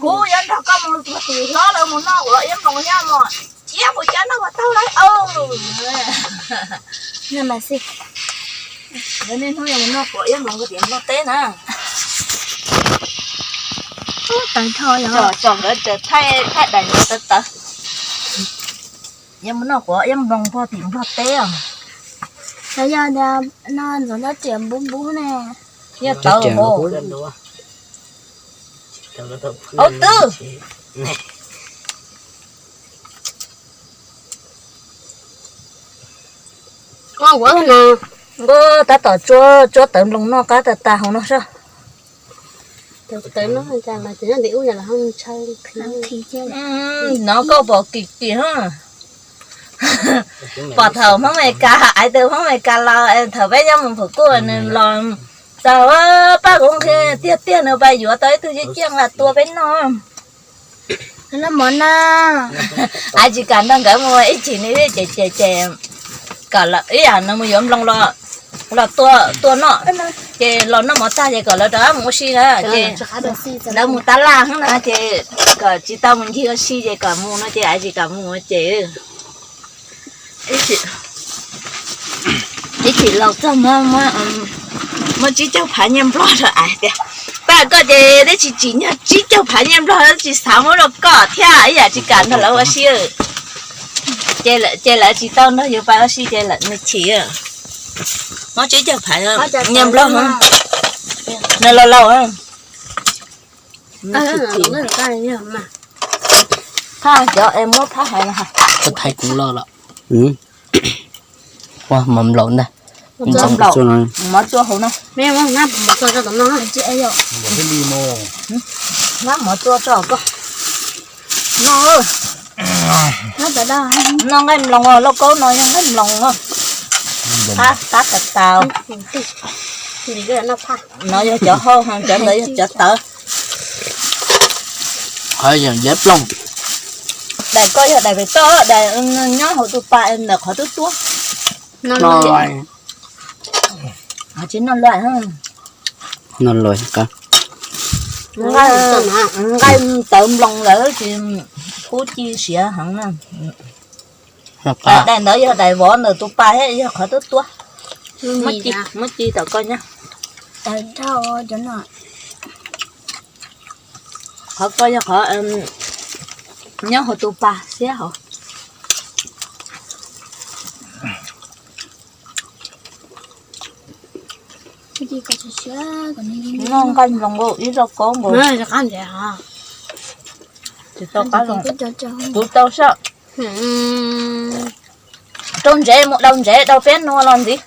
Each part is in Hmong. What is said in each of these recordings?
Kuv yuav nrog koj mus tus hlob lawv mus noj ua iab nploos thiab mog. Iab mus cab noj ua taug lawm. Niaj hnub yuav mus noj quav iab nploos tias Nplog teb na. Tso nkawd thaij thaij daim ntawd tawv tawv. Yuav mus noj quav iab nploos pog tim Nplog teb os. Yog no ntxuav nyob riam npub npub ne. Yog tawv hos. Ub twb. Nkauj tab tom tsuab tawv nploos noj qab tas tas hauv no soj. Nov koj pom kim kim. Pom thaum Hmoob Amelikas, hais tias Hmoob Amelikas los, thaum peb nyob mus pum kuj nws los txog, pab kuv qhia tiag tiag nws pab yuav tau ib tug ciaj ciaj los tua peb noj. Hais tsis kam nrog nkawd mus ib chim ni ces ces ces kom lawv ib yam no mus yuav nploos los tua noj, ces los noj mov tag ces kom lawv rov qab mus ua si na, ces lawv mus tab laj na ces kom tsis tau mus ncig ua si ces kom mus no ces hais tsis kam mus ces ib chim los txog muab tsib caug phav nyiaj nplog rau hais tias, pab koj ces twb tsis tsim nyog tsib caug phav nyiaj nplog twb tsis xav muab rau koj thiab ib yam tsis kam nrog lawv ua si. Ces lawv tsis tau nrog yus pab ua si ces lawv nws chim. Muab tsib caug phav nyiaj nplog, nws laus laus. Thaj cov es muab thaj hais no. Thaj kuv loj lawm. Ua mov nplaum ntag. Mov txua hauv no. Mab mov txua tso koj. Noj nqaij nploos, lauj kaub no yog nqaij nploos. Qab tas tas. No yog cov hau, cov ntawd yog cov tawv. Qhov yog yev ploog. Daim koj yog daim pem toj, daim nyob hauv tus pas ntawm qhov tub tuab. Tsis noj luaj. Noj luaj. Nqaij tawv nploos lawm tsis kub ci siav heev na. Daim ntawd yog daim vov ntawm tus pas thiab yog qhov tub tuab. Muab ci tom koj nyob. Qhov koj yog qhov nyob hauv tus pas xiab hauv. Noj nqaij nploos nkaus ib zaug kaub nkaus. Tsis tau qab zoo. Kuv tau sab. Rau ntsev mus daus ntsev daus peb nua los ntxiv.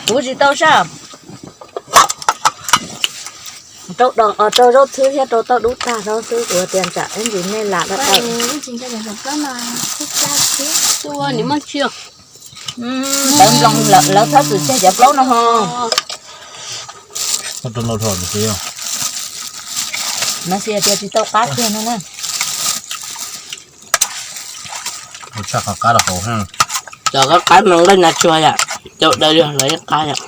Kuv tsis tau sab. Rau zaub txhwb thiab rau tauj dub tag rau xwb kuv tias tsam ib ntsis nej lam dab tau. Tawv nploos lawv txhob txwm ceg cov plaub no ho. Mas xis tias tsis tau qab kiag no na. Tshaj qhov qab los hauv. Cov qab qab no nqaij nas tsuag yom, cau daws yog los yeej qab yom.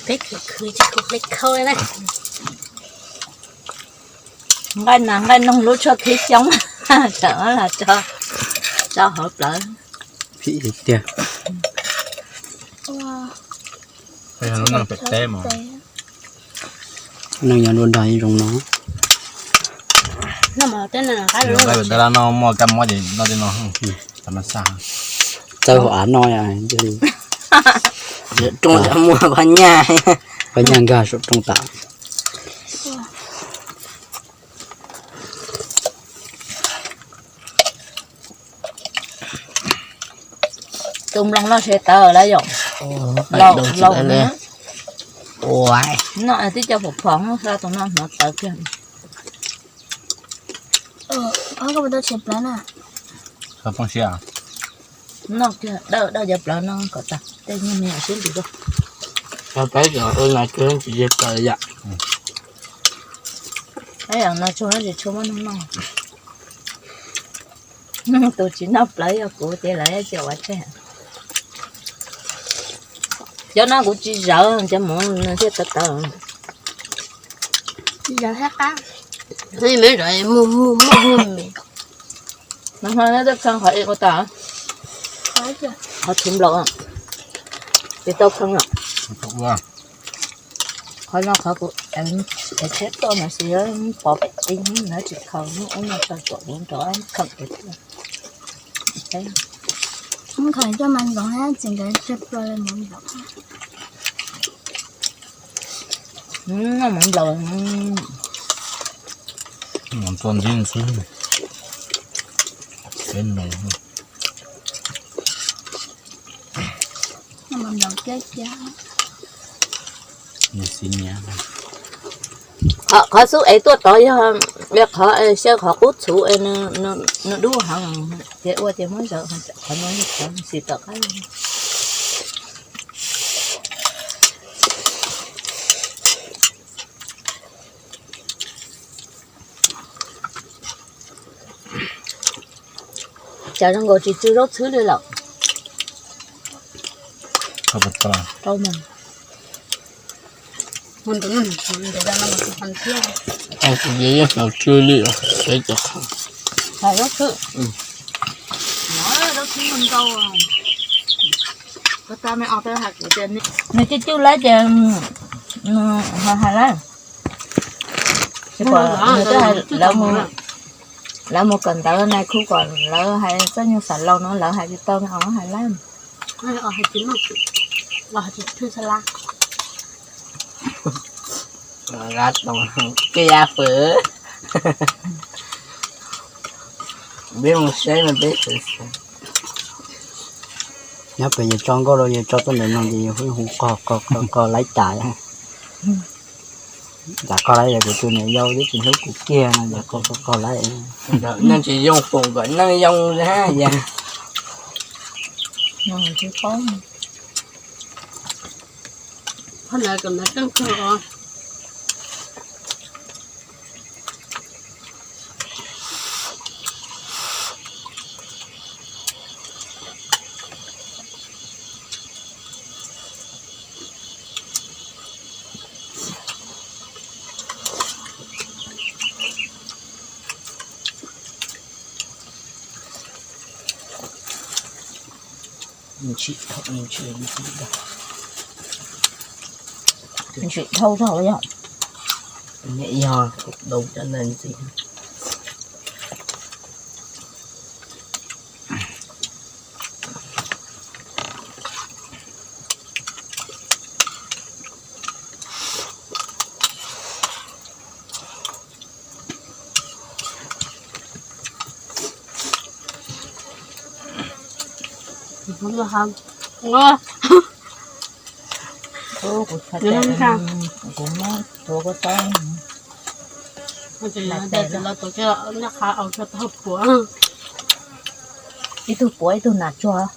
Peb khwv khwv tsis khwv hle khau na. Nqaij nas nqaij noog lub tshuaj khib xyoob, tseem los tso hauv plawv. Phim tiag. Neeg nyob nruab nrag zoo no. Nqaij pem tab laj no muaj kab mob ces noj tej no, txawj hauv av no. Rooj muaj pab nyaj, pab nyaj nkag saum rooj tas. Tus nploos loj se tawv lawm yom. Laus, laus. Noj twb cov phom phom, xa tus no hnov tawv kiag. Noj kiag, dawj dawj cov plawv no kom tag, tej nyuag me nyuam siab ntsws koj. Cov plawv tsis yog plawv yom. Ib yam no tsuag tsis tshua muaj neeg noj. Tus tsis noj plawv yog kuv ces lawv coj ua tseg. Cov no kuv tsis zawv, cov mov no thiaj tawv tawv. Tsis zawv thiab qab. Me zawv muaj muaj muaj me. No hlo neb tuaj kheej qhov ua tas, qhov txhuv nplaum, ces tau kheej lawm. Qhov no qhov kuv ev tsheb tuaj mas xij pov peb txiv no tsis khaws, hnub ub no tau tuam kuv nrov kheej ev tuaj. Khaws coj mas nrov tsis nkawd tseg plho li mus nrov. Noj mov nplaum, mov txo ntxiv xwb, peb nplaum. Noj mov nplaum kiag kiag. Qhov xub ev tuaj tod yog qhov xyaw qhov qub txhuv, nws dub heev, ces ua ces muab zawv, qhov no yog qhov xim tom qab. Cas zoo nkaus tsis tsw zaub txhwb li lawm. Rau mas. Kuv yeej xav tsw li, seb cov qhov. Zaub txhwb. Zaub txhwb ntau. Nws cwj cwj lawm ces hais lawm. Lawv mus kawm ntawv nais khu kom lawv hais txoj nyuag xav laus no lawv hais tsis tau, hais lawm. Koj ya fwm. Peb mus saib no peb. Nyob pem yus tso nkauj los yus tso tuaj ntawm no ces yus hu hu qog qog qog qog laib tas. Nram qog laib kuv tus niam yau twb tsis hlub kuv kiag no, nram qog qog qog laib. Neeg tsis zoo foom kom neeg zoo na yog. Ntsim dhau dhau yog. Yog dau cov ntawd ntxiv. Kuv muab tuav koj tau. Ib tug puav ib tug nas tsuag.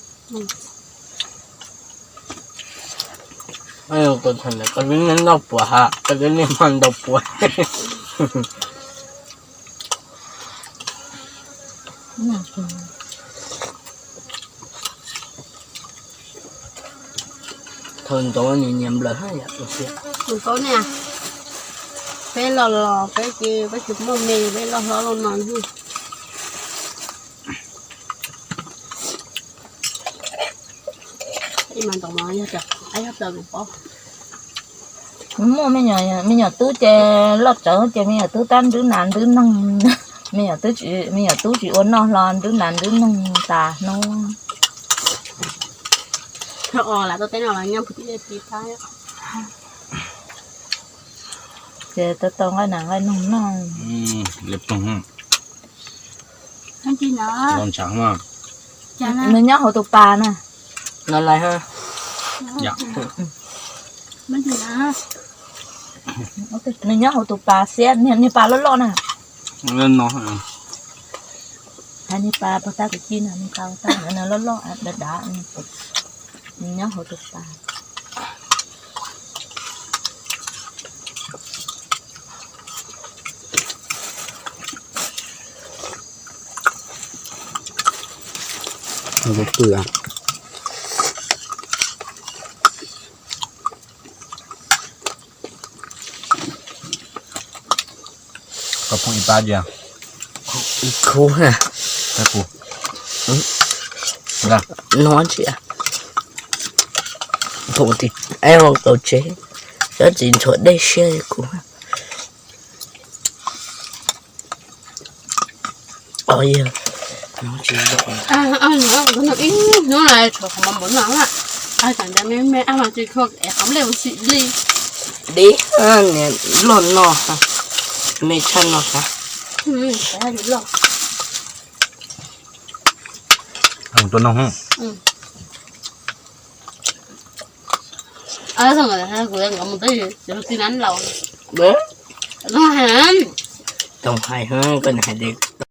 Koj twb niaj ntau puav ha, koj twb niaj hmo ntau puav. Thaum ntxov nws nyiam nplawm hab yam. Tus tau niaj, peb los los peb ces peb tsis muaj me, peb loj hlob loj no. Muaj me nyuam tub ces loj tsawv ces me nyuam tub tab nrwb nas nrwb noog. Me nyuam tub tsis ua noj hlo nrwb nas nrwb noog tas hnub. Ces tau tau nqaij nas nqaij noog noj. Nws nyob hauv tus pas na. Nws nyob hauv tus pas xiab, niag pas loj loj na. Hais niag pas pog tab kwv tij no, niag pas pog tab nws loj loj dav dav, nws nyob hauv tus pas. Koj phoom ib pab cia. Kuv ha. Pab kuv. No ntsia. Phoom tim ib hau kaum tsev, cov txiv ntxhuav dej siab kuv. Yog, hnub no tshuav qhov mov npaum no, tsam ntawd me me ab mas tsis kho es qhov nplej ua si li. Dib, niam loj no, me tshaj no. Tua noog. Kuv nkawd mus tib laus, toog hais, koj hais li.